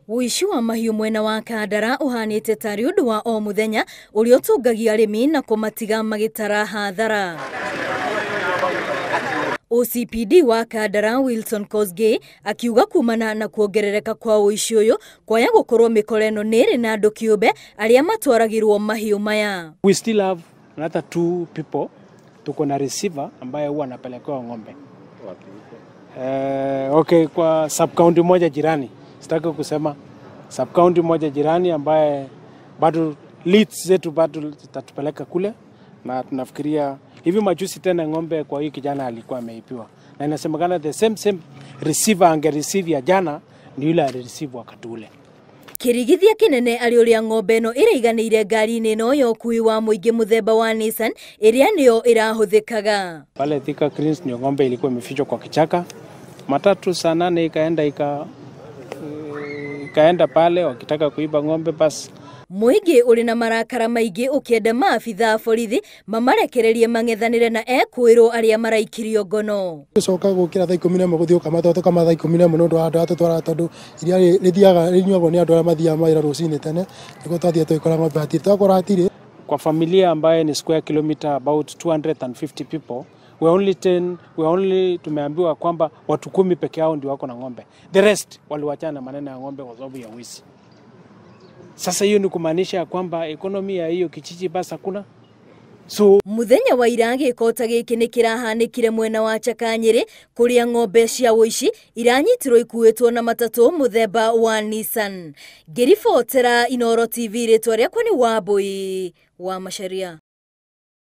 Ũici wa mahiũ mwena wa Kandara ũhanĩte tarĩ ũndũ wa o mũthenya ũrĩa ũtũngagia arĩmi na kũmatiga magĩtara hathara. OCPD wa Kandara Wilson Kosgei akiuga kumana na kuongerereka kwa ũici ũyũ kwaya gũkorwo mĩkora ĩno nĩ ĩrĩ na andũ kĩũmbe arĩa matwaragĩrwo mahiũ maya. We still have another two people, tuko na receiver ambaye huwa anapelekewa ng'ombe. Okay, kwa sub county moja jirani, sitaki kusema sub county moja jirani ambaye bado leads zetu bado zitatupeleka kule, na tunafikiria hivi majuzi tena ng'ombe kwa hii kijana alikuwa ameibiwa, na inasemekana the same same receiver ange receive ya jana ni yule alireceive wakati ule. Kĩrigithia kĩnene arĩ ũrĩa ng'ombe ĩno ĩraiganĩire ngari-inĩ ĩno ya ũkuui wa mũingĩ mũthemba wa Nissan ĩrĩa nĩyo ĩrahũthĩkaga. Pale Thika Greens ndio ng'ombe ilikuwa imefichwa kwa kichaka. Matatu saa 8 ikaenda ikaenda pale wakitaka kuiba ng'ombe basi. Mũingĩ ũrĩ na marakara maingĩ ũkĩenda maabitha a borithi mamarekererie mang'ethanĩre na ekũĩrwo arĩa maraikirio ngono. Tũcoka gũkĩra thaa 11 gũthiĩ gũkama tondũ tũkama thaa 11 nĩ ũndũ wa andũ arĩa tũtwaraga tondũ iria rĩthiaga rĩnyuagwo nĩ andũ arĩa mathiaga mawĩra rũcinĩ tene, nĩguo twathiĩ tũgĩkora ng'ombe hatirĩ, twakora hatirĩ. Kwa familia ambaye ni square kilometer about 250 people, we only 10, we only tumeambiwa kwamba watu 10 peke yao ndio wako na ng'ombe. The rest waliwachana na maneno ya ng'ombe kwa sababu ya wizi. Sasa hiyo ni kumaanisha kwamba ekonomi ya hiyo kijiji basi hakuna. So muthenya wa ira gĩko ta gĩkĩ nĩ kĩrahanĩkire mwena wa Chakanyĩrĩ kũrĩa ng'ombe cia ũici iranyitirwo ikuĩtwo na matatũ mũthemba wa Nissan. Ngĩribotera Inooro TV, rĩtwa rĩakwa nĩ Wambui wa Macharia.